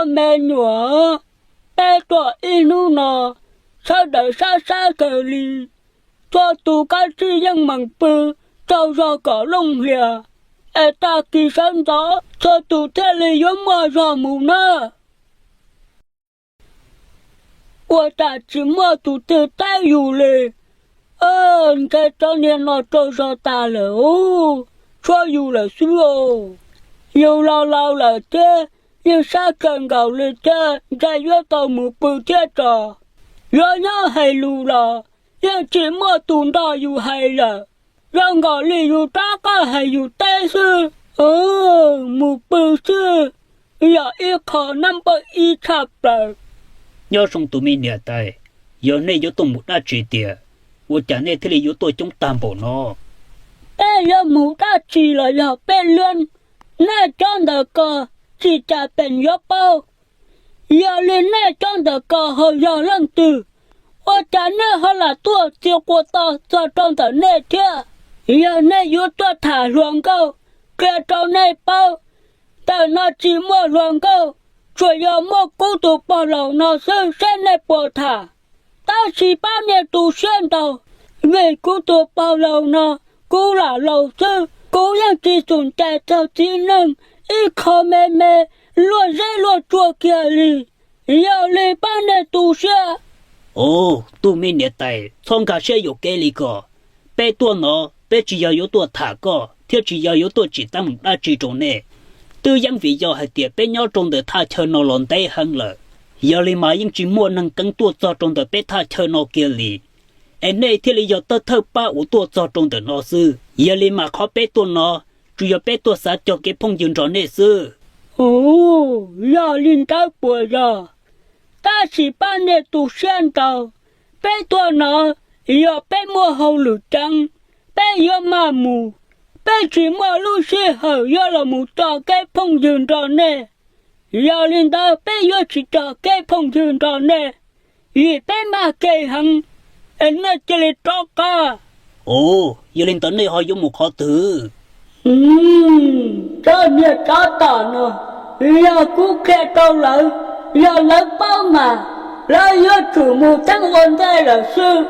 Me nyuam, peb tuaj ib hnub no, sawv daws sab sab kawg li, txhua tus kab tsij yeej meem pw tsaug zog kom looj hlias, es tag kis sawv ntxov txhua tus thiaj li yuav muaj zog mus na. Ua cas tsis muaj tus twg teb yus li? Ntshe cov niag no tsaug zog tas lawm, tshuav yus lawm xwb os. Yus laus laus lawm thiab, yeej sab kawg nkaus li thiab, ntshe yuav tau mus pw thiab tso. Yuav nyob hais lus los yeej tsis muaj tus nrog yus hais lawm, zoo nkaus li yus rov qab hais yus teb xwb. Mus pw xwb, yog ib qho nab npawj ib tshaj plaws. Nyob zoo tus me niam tais, yog nej yuav tuaj mus dab tsi tiag, ua cas nej thiaj li yuav tuaj coob tag npaum no? Peb yuav mus dab tsi los yog peb luab, nej cov ntawm ko tsis cas pes yuav paub. Yog li nej cov ntawm ko ho yog leej twg, ua cas nej ho lam tuaj txia quas to txog rau ntawm nej thiab? Yog nej yuav tuaj tham hluas nkauj, qhia rau nej paub, ntawm no tsis muaj hluas nkauj, tsuas yog muaj kuv tus pog laus no xwb, saib nej puas tham. Tab sis pab nej tu siab ntau, vim kuv tus pog laus no, kuv lam laus xwb, kuv yeej tsis xum cais txog txiv neej ib qho me me, luaj zeb luaj tsuag kiag li. Yog li pab nej tu siab. Tus me niam tais, txhob nkag siab yuam kev li ko. Peb tuaj no, peb tsis yog yuav tuaj tham koj thiab tsis yog yuav tuaj tsim teeb meem dab tsi rau nej. Twb yeej vim yog hais tias peb nyob rau ntawm thaj chaw no los ntev heev lawm, yog li mas yeej tsis muaj neeg qeeb tuaj txog rau ntawm peb thaj chaw no kiag li. Es nej thiaj li yog thawj thawj pab uas tuaj txog rau ntawm no xwb. Yog li mas qhov peb tuaj no, tsuas yog peb tuaj xav cog kev phooj ywg nrog nej xwb. Ua, yog li ntawd puas yog? Tab sis pab nej tu siab ntau, peb tuaj no, yog peb muaj hauj lwm ceev, peb yuav maj mus, peb tsis muaj lub sij hawm yuav los mus cog kev phooj ywg nrog nej. Yog li ntawd peb yuav tsis cog kev phooj ywg nrog nej, vim peb maj kev heev, es nej cia li rov qab. Ua, yog li ntawd nej ho yuav mus qhov twg? Cov niag tsov tom no, yog kuv qhia rau lawv, yog lawv paub mas lawv yuav tsum mus teeb ua ntej lawm xwb.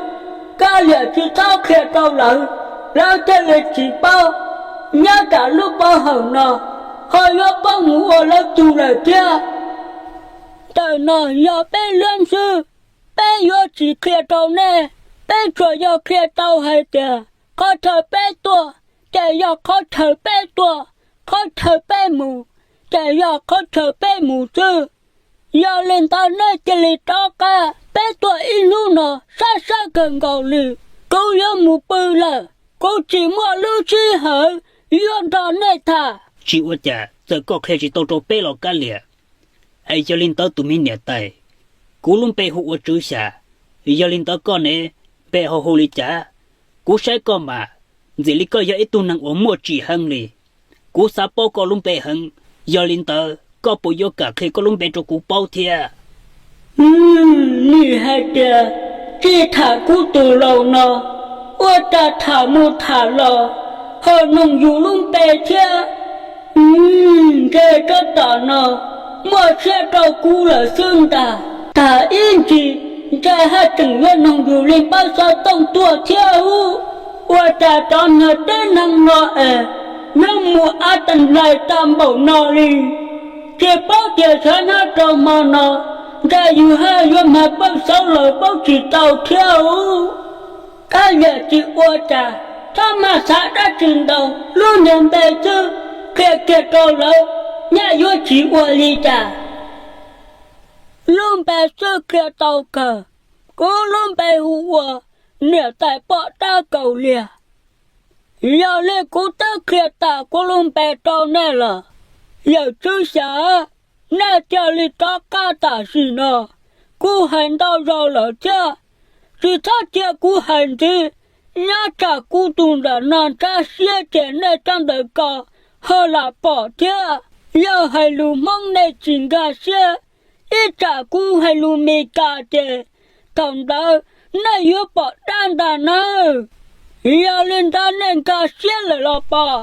Kab liam tsis txhob qhia rau lawv, lawv thiaj li tsis paub. Nyob tsam lub pov haum no, ho yuav poob mus ua lawv tug lawm thiab. Ntawm no yog peb luab xwb, peb yuav tsis qhia rau nej, peb tsuas yog qhia tau hais tias qhov chaw peb tuaj, ces yog qhov chaw peb tuaj, qhov chaw peb mus, ces yog qhov chaw peb mus xwb. Yog li ntawd nej cia li rov qab, peb tuaj ib hnub no sab sab kawg nkaus li, kuv yuav mus pw lawm, kuv tsis muaj lub sij hawm yuav nrog nej tham. Tsis ua cas, txawm koj qhia tsis tau rau peb los kab liam. Es yog li ntawd tus me niam tais, kuv lub npe hu ua Tswv Xyas, yog li ntawd koj ne, npe ho hu li cas? Kuv saib koj mas, ntxim li koj yog ib tug neeg uas muaj tsim heev li. Kuv xav paub koj lub npe heev, yog li ntawd koj puas yuav kam qhia koj lub npe rau kuv paub thiab? Nim hais tias tsis tham kuv tus laus no, ua cas tham mus tham los ho nug yus lub npe thiab. Ntshe tsov tom no muaj siab rau kuv lawm xwb ntag. Tham ib ntsis ntshe haj tseem yuav nug yus li pab xov tooj tuaj thiab ub. Ua cas cov niag tib neeg no es nyob mus av tees lais tag npaum no li. Tsis paub tias xyov nyob rau hmo no ntshe yus haj yuav mag pawj xauv los paub tsis tau thiab ub. Kab liam tsis ua cas, txhob maj xav dab tsi ntau, lub niag npe xwb qhia kiag rau lawv, nyaj yuav tsis ua li cas. Lub npe xwb qhia tau kawg, kuv lub npe hu ua niam tais poj dab kaus liag. Yog li kuv twb qhia tas kuv lub npe rau nej lawm, yawm Tswv Xyas, nej cia li rov qab tam sim no. Kuv hais ntau zaus lawm thiab, tsis txhob cia kuv hais ntxiv, nyob tsam kuv tus ntawm no ntsab siab ces nej cov ntawm ko ho lam pom thiab. Yog hais lus Hmoob nej tsis nkag siab, ib tsam kuv hais lus Mes Kas ces thaum ntawd nej yuav pom dab ntag nawb. Yog li ntawd nej nkag siab lawm los pom?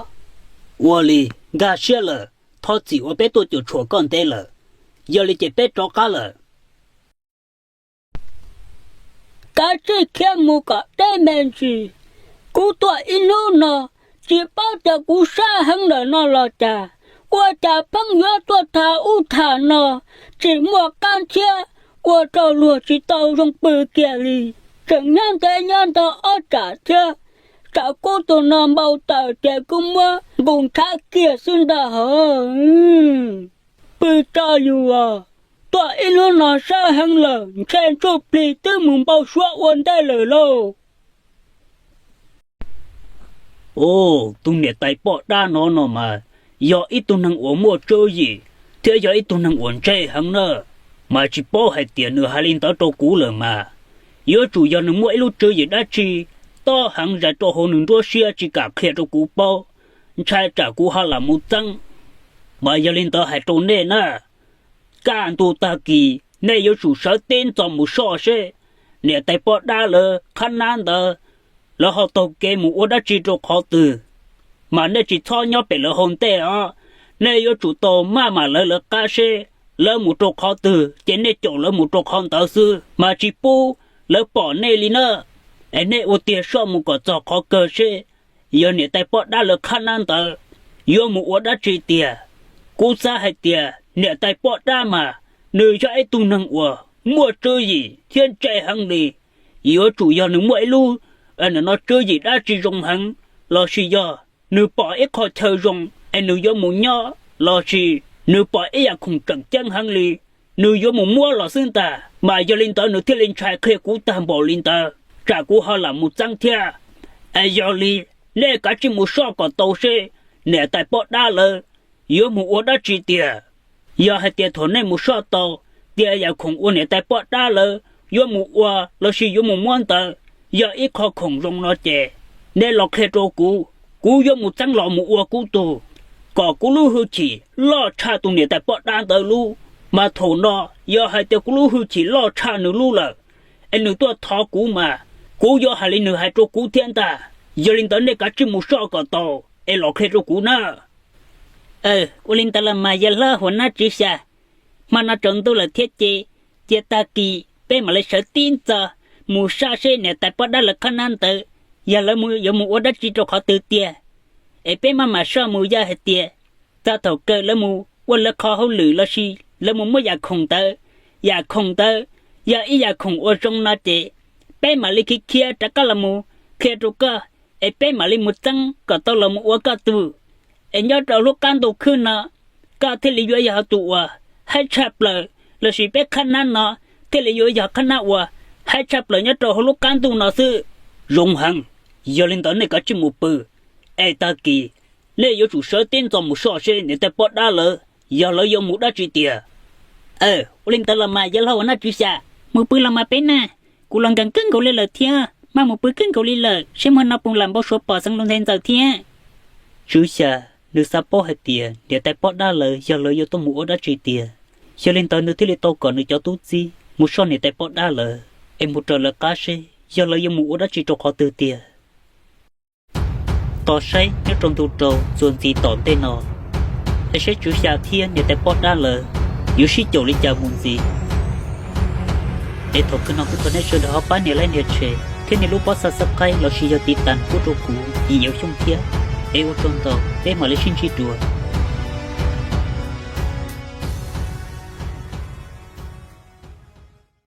Ua li, nkag siab lawm, thov txim uas peb tuaj cuam tshuam koj ntev lawm. Yog li ces peb rov qab lawm. Kav tsij khiav mus kom deb me ntsis. Kuv tuaj ib hnub no, tsis paub tias kuv sab heev lawm no los cas, ua cas pheej yuav tuaj tham ub tham no, tsis muaj qab thiab, ua rau luag tsis tau zoo pw kiag li. Tseem nyob ntev nyob ntog ob tsam thiab, tsam kub tus no npau taws ces kuv muab nqus ntshav kiag xwb ntag hov. Pw tso yus os, tuaj ib hnub no sab heev lawm, ntshe ntsuj plig twb mus npau suav ua ntej lawm lauj. Ub, tus niam tais poj dab no no mas yog ib tug neeg uas muaj tswv yim thiab yog ib tug neeg uas ntse heev na, mas tsis paub hais tias nws hais li ntawd rau kuv lawm mas, yuav tsum yog nws muaj ib lub tswv yim dab tsi tob heev zais rau hauv nws nruab siab tsis kam qhia rau kuv paub, ntshai tsam kuv ho lam mus txeeb. Mas yog li ntawd hais rau nej na, kaj ntug tag kis nej yuav tsum sawv tib ntxov mus soj seb niam tais poj dab lawv qhab nab ntawd lawv ho taug kev mus ua dab tsi rau qhov twg, mas nej tsis txhob nyob pem lawv hauv ntej os. Nej yuav tsum tau maj mam lawv lawv qab seb lawv mus rau qhov twg ces nej caum lawv mus rau qhov ntawd xwb, mas tsis pub lawv pom nej li na. Es nej ua tiag soj mus kom txog qhov kawg seb yog niam tais poj dab lawv qhab nab ntawd yuav mus ua dab tsi tiag. Kuv xav hais tias niam tais poj dab mas nws yog ib tug neeg uas muaj tswv yim thiab ntse heev li. Yuav tsum yog nws muaj ib lub, no tswv yim dab tsi zoo heev, lossis yog nws pom ib qho chaw zoo es nws yuav mus nyob, lossis nws pom ib yam khoom tseem ceeb heev li, nws yuav mus muab los xwb ntag. Mas yog li ntawd nws thiaj li ntshai qhia kuv tag npaum li ntawd, tsam kuv ho lam mus txeeb thiab. Es yog li, nej kav tsij mus soj kom tau seb niam tais poj dab lawv yuav mus ua dab tsi tiag. Yog hais tias thaum nej mus soj tau, tias yam khoom uas niam tais poj dab lawv yuav mus ua lossis yuav mus muab ntawd yog ib qho khoom zoo no ces, nej los qhia rau kuv, kuv yuav mus txeeb los mus ua kuv tug, kom kuv lub hwj chim loj tshaj tus niam tais poj dab ntawd lub. Mas thaum no, yog hais tias kuv lub hwj chim loj tshaj nws lub lawm, es nws tuaj thov kuv mas, kuv yuav hais li nws hais rau kuv thiab ntag. Yog li ntawd nej kav tsij mus soj kom tau, es los qhia rau kuv na. Ua li ntawd los mas yawg hlob Huas Nab Tswv Xya, hmo no tsaus ntuj lawm thiab ces, cia tag kis peb mam li sawv tib ntxov mus soj seb niam tais poj dab lawv qhab nab ntawd, yog lawv yuav mus ua dab tsi rau qhov twg tiag. Es peb maj mam soj mus, yog hais tias txog thaum kawg lawv mus ua lawv qhov hauj lwm lossis lawv mus muab yam khoom ntawd, yam khoom ntawd yog ib yam khoom uas zoo no ces, peb mam li khiav khiav rov qab los mus qhia rau koj, es peb mam li mus txeeb kom tau los mus ua koj tug. Es nyob rau lub qab ntuj khwb no, koj thiaj li yuav yog tus uas haib tshaj plaws, lossis peb qhab nab no thiaj li yuav yog qhab nab uas haib tshaj plaws nyob rau hauv lub qab ntuj no xwb. Zoo heev, yog li ntawd nej kav tsij mus pw, es tag kis nej yuav tsum sawv tib ntxov mus soj seb niam tais poj dab lawv, yog lawv yuav mus dab tsi tiag. Ua li ntawd los mas yawg hlob Huas Nab Tswv Xya, mus pw los mas peb na, kuv los nkees kawg nkaus li lawm thiab, maj mus pw kawg nkaus li lawm, seb hmo no puas lam npau suav pom Xeev Laus ntxhais ntxawm thiab. Tswv Xya, nws xav paub hais tias niam tais poj dab lawv yog lawv yuav tuaj mus ua dab tsi tiag. Yog li ntawd nws thiaj li tau kom nws cov tub txib mus soj niam tais poj dab lawv, es mus raws lawv qab seb yog lawv yuav mus ua dab tsi rau qhov twg tiag. Tos saib nyob rau ntu rau txuas ntxiv tom ntej no, es seb Tswv Xya thiab niam tais poj dab lawv yuav sib caum li cas mus ntxiv. Es thaum kawg no kuv thov nej sawv daws ho pab nias like nias share thiab nias lub pob subscribe lossis yog tiv tas pub rau kuv Yim Yauv Xyooj thiab. Es ua tsaug ntau, peb mam li sib ntsib dua.